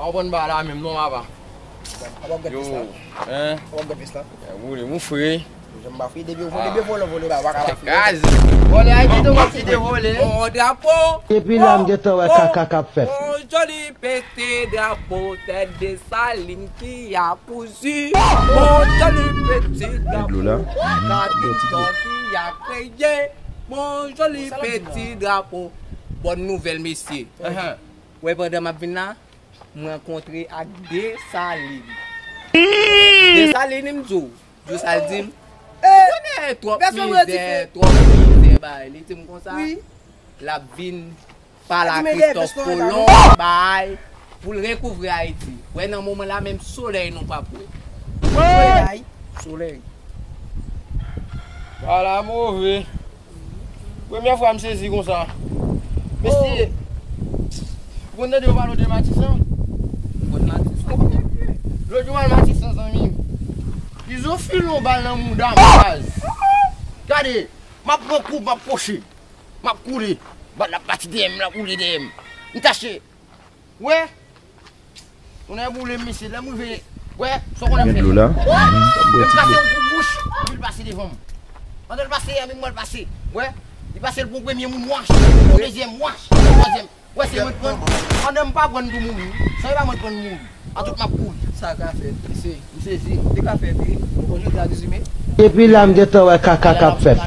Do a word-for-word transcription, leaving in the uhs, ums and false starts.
Ou konprann ba la menm non, papa. Apa w gad pis la? Hein? Apa w gad pis la? Woule, mon frè. Janm pa fri depi ou vole, depi vole, vole ba, pa ka pa fri. Gaz. Vole Ayiti tou, wap kite vole. Mon drapo. Depi la m gentan wè kaka k ap fèt. Mon joli petit drapeau, c'est Dessalines qui a cousu. Mon joli petit drapeau, Capitole qui a créé. Mon joli petit drapeau. Bonne nouvelle, mesye. Wè, pandan m ap vin la, m rankontre ak Desalin. Desalin, m di w, di w sa l di m. Ou konnen twòp mizè, twòp mizè bay. Li di m konsa, l ap vin pale a Christophe Colomb bay pou l rekouvri Ayiti. Wè, nan moman la menm, solèy nou p ap wè. Solèy. Solèy. Ala move. Premyè fwa m sezi konsa. Mesye, ou konn tande yo pale w de Matisan? Ou konn Matisan? Lòt jou m al Matisan, zanmi m. Izo file yon bal nan mouda m, baz. Gade, m ap pran koub, m ap kwoche. M ap koule. Bal la ap pati dèyè m, l ap woule dèyè m. M tache. Wè. Tonnè boule m, mesye, lè m rive, wè, sa w konnen m fè. Met dlo la. Lè m kase yon kout bouch, epi l pase devan m. Pandan l pase a, menm mwen l pase. Wè, li pase l pou premye moun, wach, pou dezyèm, wach, pou twazyèm. Wè, se mwen k pran. Pandan m pa pran pou moun, sa e pa mwen k pran moun. An tout m ap kouri. Sa ka fèt, mesye. M sezi. Li ka fèt, wi. Bon, jodi a dizuit me. Depi la m gentan wè kaka k ap fèt.